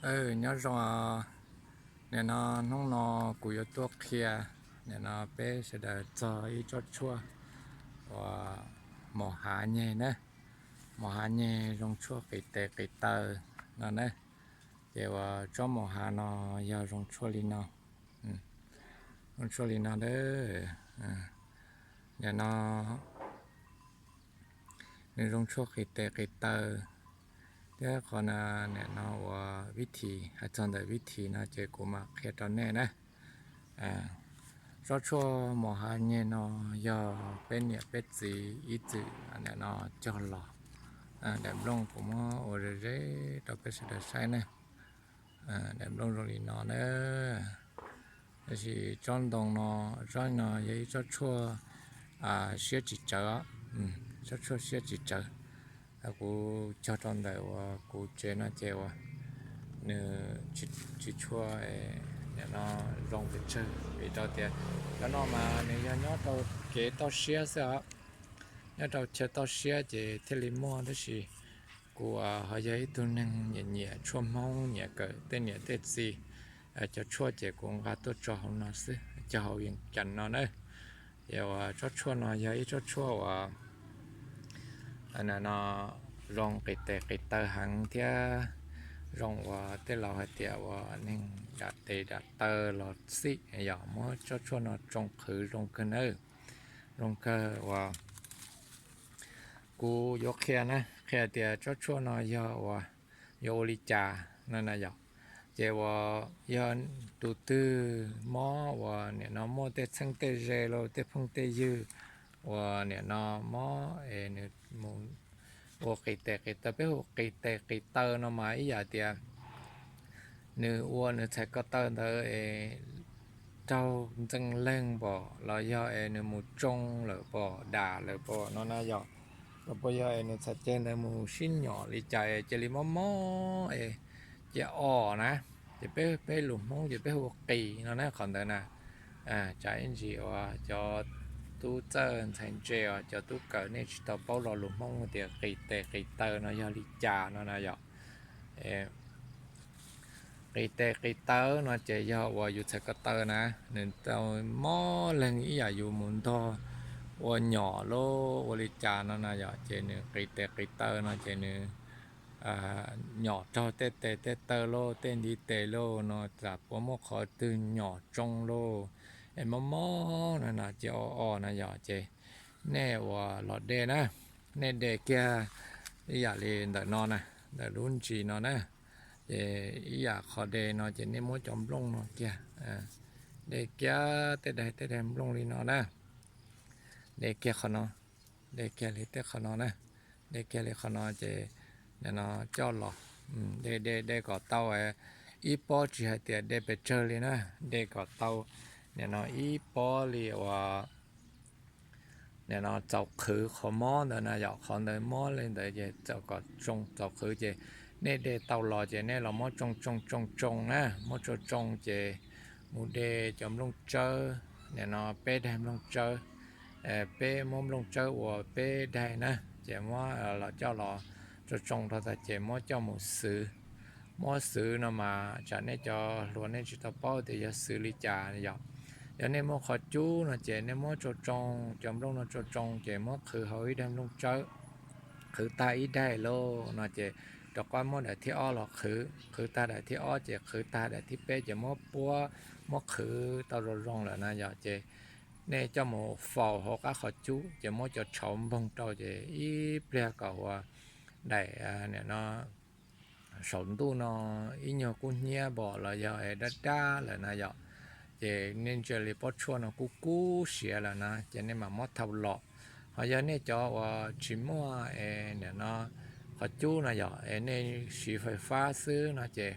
Nyob zoo, nim no hnub no kuv yuav tuaj qhia nim no peb sawv daws txog ib tsob tshuaj uas mos hav nyeg na, mos hav nyeg zoo tshuaj qis tes qis taw no na. Ces uas tsob mos hav no yog zoo tshuaj li no, zoo tshuaj li no a. Nim no nws zoo tshuaj qis tes qis taw, thiab qhov no nim no uas vib thim, hais txog ntawm vib thim no ces kuv mam qhia rau nej na. Tsob tshuaj mos hav nyeg no yog peb niam peb txiv ib txwm nim no cog los. Daim nplooj kuv muab ua ze ze rau peb sawv daws saib na. Daim nplooj zoo li no na. Tab sis tsob ntoo no, tsob no yog ib tsob tshuaj siab tsis tsawv, tsob tshuaj siab tsis tsawv. Kuv cog rau ntawm uas kuv tsev no ces uas nws tsis tshua nim no zoo pes tsawg vim rau tias cov no mas nws yog nyob rau kev toj siab xwb os. Nyob rau chaw toj siab ces thiaj li muaj, tab sis kuv ho yog ib tug neeg nyiam nyiam tshuaj Hmoob, nyiam kawm tej niam tej txiv cov tshuaj ces kuv nqa tuaj tso hauv no xwb, cog hauv Vias Cas no na. Ces uas tsob tshuaj no yog ib tsob tshuaj uas no zoo qis tes qis taw heev thiab zoo uas tej laus hais tias uas neeg dam tes dam taw los xij yog muab tsob tshuaj no tsoo qhwv zoo kawg nawb. Zoo kawg uas kuv yuav qhia na, qhia tias tsob tshuaj no yog uas yuav ua li cas no na yom. Ces uas yog tus twg mob uas nim no muaj tej txheeb tej ze los tej phooj tej ywg uas nim no mob es nws mus ua qis tes qis taw, peb hu qis tes qis taw no mas ib yam tias nws ua nws txhais ko taw ntawd es raug ntxees leeg pom los yog es nws mus tsoo lawm pom, dam lawm pom no na yom. Los puas yog es nws txhais ceg ntawd mus sib nyom li cas es cia li mob mob es cia os na. Ces peb, peb lus Hmoob ces peb hu ua qis no na qhov ntawd na. Tsam ib ntsis uas cov tub txawj ntxhais ntse os, cov tub kawm nej tsis tau paub lo lus Hmoob tias qis tes qis taw no yog li cas no na yom. Qis tes qis taw no ces yog uas yus txhais ko taw na, nws tau mob leeg ib yam yus mus ntog ua nyom los ua li cas no na yom, ces nws qis tes qis taw no ces nws nyom raug tej tes tej taw lauj, tej ntiv tes lauj no, tsam puas muaj qhov twg nyom tsoo lauj, es mob mob no na, ces o o na yom, ces nej uas los de na, nej de kiag ib yam li ntawm no na, ntawm lub ntsis no na, ces ib yam qhov de no ces nej muab cov nplooj no kiag, de kiag tej daim tej daim nplooj li no na, de kiag qhov no, de kiag li tej qhov no na, de kiag li qhov no ces nim no coj los de de de kom tau ib pob, tsis hais tias de pes tsawg li na, de kom tau nim no ib pob li uas nim no txaus qhwv qhov mob ntawd na yom, qhov ntawd mob li ntawd ces txaus kom tsoo txaus qhwv ces nej de tau los ces nej los muab tsoo tsoo tsoo tsoo na, muab tsoo tsoo ces mus de cov nplooj tsawb, nim no peb daim nplooj tsawb, peb muab nplooj tsawb ua peb daim na, ces muab los coj los tsoo tsoo rau tas ces muab coj mus xwv. Muab xwv no mas tsam nej cov hluas nej tsis tau paub tias yog xwv li cas yom. Yog nej muaj qhov cub no ces nej muab tsoo tsoo, cov nplooj no tsoo tsoo ces muab qhwv hauv ib daim nplooj tsawb, qhwv tag ib daim lauj no ces rov qab muab daim thib ob los qhwv, qhwv tag daim thib ob ces qhwv tag daim thib peb ces muab puab, muab qhwv tau zoo zoo lawm na yom, ces nej coj mus faus hauv qab qhov cub ces muab cov tshauv npoog rau ces ib pliag kom uas daim nim no saum ntuj no ib nyuag kub hnyiab npom los yog es dab dab lawm na yom, ces nej ntsia li pob tshuaj no kub kub siav lawm na ces nej mam muab thau los. Ho yog nej cov uas tsis muaj es nim no qhov cub no yom, es nej siv fais fab xwb no ces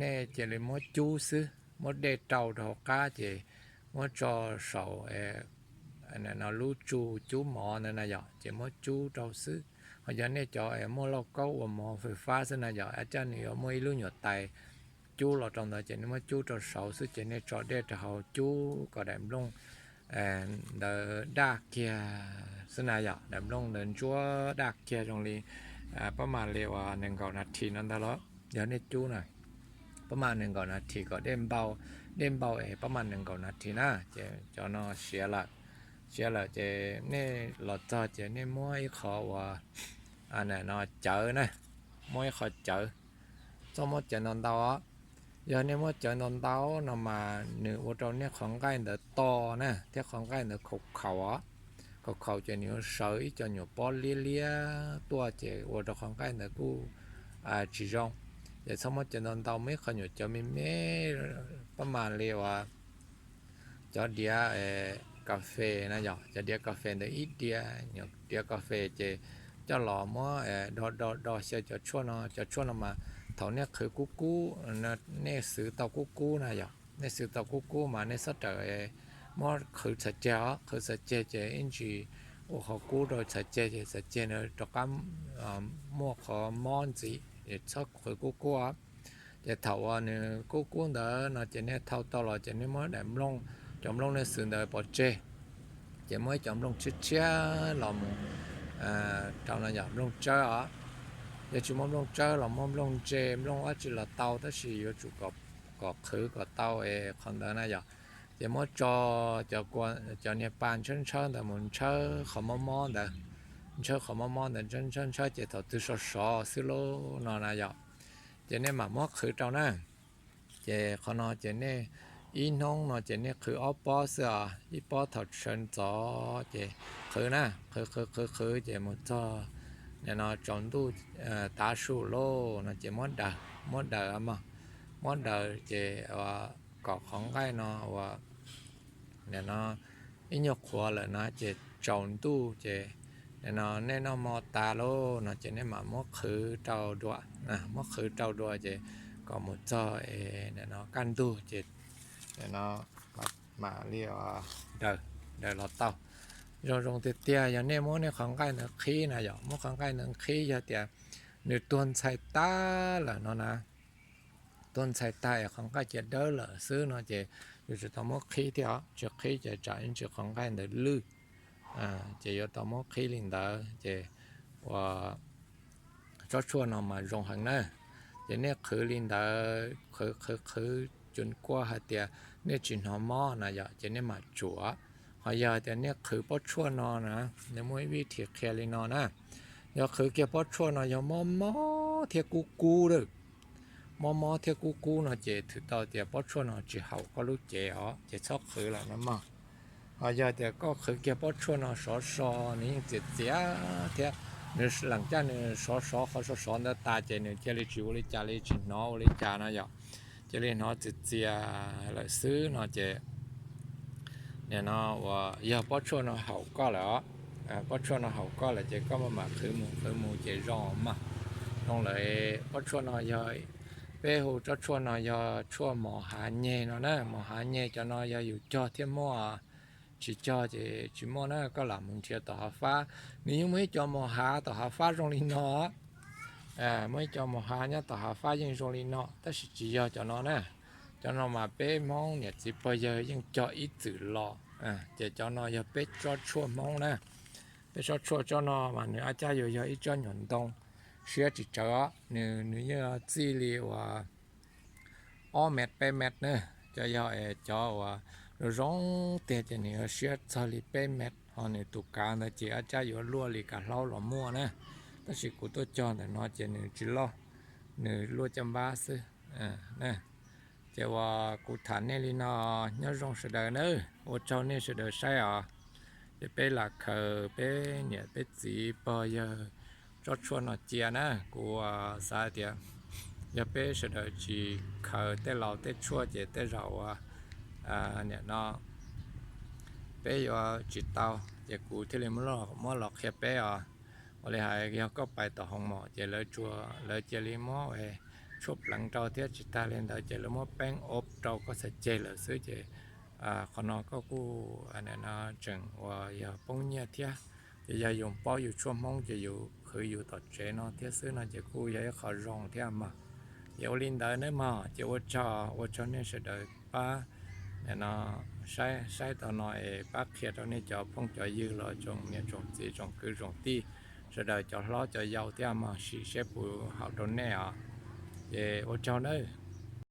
nej cia li muab cub xwb, muab dej rau rau hauv qab ces muab tso saum no lub tsu cub mov ntawd na yom, ces muab cub rau xwb. Ho yog nej cov es muaj lauj kaub ua mov fais fab xwb na yom, ab caj nws yuav muaj ib lub nyuam tais cub los rau ntawd ces nej muab cub rau saud xwb ces nej tso dej rau hauv cub kom daim nplooj ntawd daj kiag xwb na yom, daim nplooj ntawd ntsuab daj kiag zoo li pab mam li uas nees nkaum nas this no ntag los. Yog nej cub na, pab mam nees nkaum nas this kom dej npau, dej npau es pab mam nees nkaum nas this na, ces cov no siav lawm. Siav lawm ces nej los txog ces nej muab ib qho uas no cawv na, muab ib qho cawv, txhob muab cawv ntau ntau os. Yog nej muab cawv ntau ntau no mas nws ua rau nej qhov nqaij ntawd to na thiab qhov nqaij ntawd khaus khaus os. Khaus khaus ces nws yuav sawv ib co nyuam pob liab liab tuaj ces ua rau qhov nqaij ntawd kuj tsis zoo. Ces txhob muab cawv ntau ntau, muab ib qho nyuam cawv me me, pab mam li uas cov diav kas fes na yom, cov diav kas fes ntawd ib diav, nyuam diav kas fes ces coj los muab do do do xyaw cov tshuaj no. Cov tshuaj no mas thaum nej qhwv kub kub, nej xwv tau kub kub na yom, nej xwv tau kub kub mas nej txhob rawm muab qhwv txhais ceg os, qhwv txhais ceg ces ib ntsis ua qhov kub rau txhais ceg ces txhais ceg na rov qab muaj qhov mob ntxiv, txhob qhwv kub kub os. Ces thaum uas nws kub kub ntawd no ces nej thau tau los ces nej muab daim nplooj, cov nplooj nej xwv ntawd pov tseg, ces muab ib cov nplooj tshiab tshiab los mus rau no yom, nplooj tsawb os. Yog tsis muaj nplooj tsawb los muab nplooj ntse, nplooj dab tsi los tau, tab sis yuav tsum kom qhwv kom tau es qhov ntawd na yom. Ces muab tso cov niag pas ntshawb ntshawb ntawd mus ntshawb qhov mob mob ntawd, ntshawb qhov mob mob ntawd ntshawb ntshawb ntshawb ces thaum twg sov sov xwb lauj no na yom. Ces nej mam muab qhwv rau na. Ces qhov no ces nej ib hnub no ces nej qhwv ob pob xwb os, ib pob thaum sawv ntxov ces qhwv na, qhwv qhwv qhwv qhwv ces mus txog nim no tsaus ntuj tav su lauj no ces muab daws, muab daws mog, muab daws ces kom qhov nqaij no uas nim no ib nyuag qhuav lawm na ces tsaus ntuj ces nim no nej noj hmo tas lauj no ces nej mam muab qhwv rau dua, muab qhwv rau dua ces kom mus txog nim no kaj ntug ces nim no mam li daws, daws los tau. Zoo zoo tiag tiag yog nej muab nej qhov nqaij ntawd qhib na yom, muab qhov nqaij ntawd qhib yog tias nws tuag ntxhais tag lawm no na, tuag ntxhais tag es qhov nqaij cia dawb lawm xwb no ces yuav tsum tau muab qhib thiab os, tsis qhib ces tsam ib ntsis qhov nqaij ntawd lwj. Ces yuav tau muab qhib li ntawd ces ua tsob tshuaj no mas zoo heev na. Ces nej qhwv li ntawd, qhwv qhwv qhwv cus kuaj hais tias nej tsis hnov mob na yom, ces nej mam tsuav. Ho yog tias nej qhwv pob tshuaj no na, nws muaj ib vib thim qhia li no na. Yog qhwv kiag pob tshuaj no yog mob mob thiab kub kub lawm, mob mob thiab kub kub no ces thwm tau tias pob tshuaj no tsis haum koj lub cev os, ces txhob qhwv lawm no mog. Ho yog tias koj qhwv kiag pob tshuaj no sov so, nws yeej txias txias thiab, nws leem caj nws sov sov qhov sov sov ntawd tas ces nws cia li tsis ua li cas li, tsis hnov ua li cas no yom, cia li hnov txias txias lawm xwb no ces nim no uas yog pob tshuaj no haum koj lawm os, pob tshuaj no haum koj lawm ces koj mam mam qhwv mus qhwv mus ces zoo mog. Zoo lawm, pob tshuaj no yog, peb hu tsob tshuaj no yog tshuaj mos hav nyeg no na, mos hav nyeg cov no yog yus cog thiaj muaj, tsis cog ces tsis muaj na, koj lam mus nrhiav tom hav fab. Nws yeej muaj ib co mos hav tom hav fab zoo li no, muaj ib co mos hav nyob tom hav fab yeej zoo li no, tab sis tsis yog cov no na. Cov no mas peb Hmoob niam txiv pog yawg yeej cog ib txwm los, ces cov no yog peb tsob tshuaj Hmoob na. Peb tsob tshuaj tsob no mas nws ab cab yuav yog ib tsob nyuam ntoo siab tsis tsawv os, nws nws yeej txij li uas ob mev peb mev na, cov yog cov uas zoo zoo tiag ces nws yuav siab txog li peb mev, ho nws tus kav ntawd ces ab cab yuav luaj li kav hlaub los muaj na. Tab sis kuv tuaj cog ntawm no ces nws tsis loj, nws luaj caj npab xwb. Ces uas kuv tham nej li no, nyob zoo sawv daws nawb, ua tsaug nej sawv daws saib os. Ces peb lam khaws peb niam peb txiv pog yawg tsob tshuaj no cia na, kuv xav tias yog peb sawv daws tsis khaws tej laus tej tshuaj ces tej zaum uas nim no peb yuav tsis tau, ces kuv thiaj li muab los qhia peb os. Ua li hais yog koj pais tom hoos mom ces lawv tsuas lawv cia li muab tshuaj pleev rau thiab tsis tag li ntawd ces lawv muab peeb ob rau koj txhais ceg lawm xwb ces qhov no koj kuj tseem uas yog poob nyiaj thiab. Ces yog yus paub yus tshuaj Hmoob ces yus khwv yus tom tsev no thiab xwb no ces kuj yog ib qho zoo thiab mog. Ces ua li ntawd nawb mog, ces ua tsaug, ua tsaug nej sawv daws pab nim no saib tau no es pab qhia rau nej cov phooj cov ywg los tsoom niam tsoom txiv tsoom kwv tsoom tij, sawv daws cov hlob cov yau thiab mog, sim seb puas haum rau nej os. Ces ua tsaug nawb.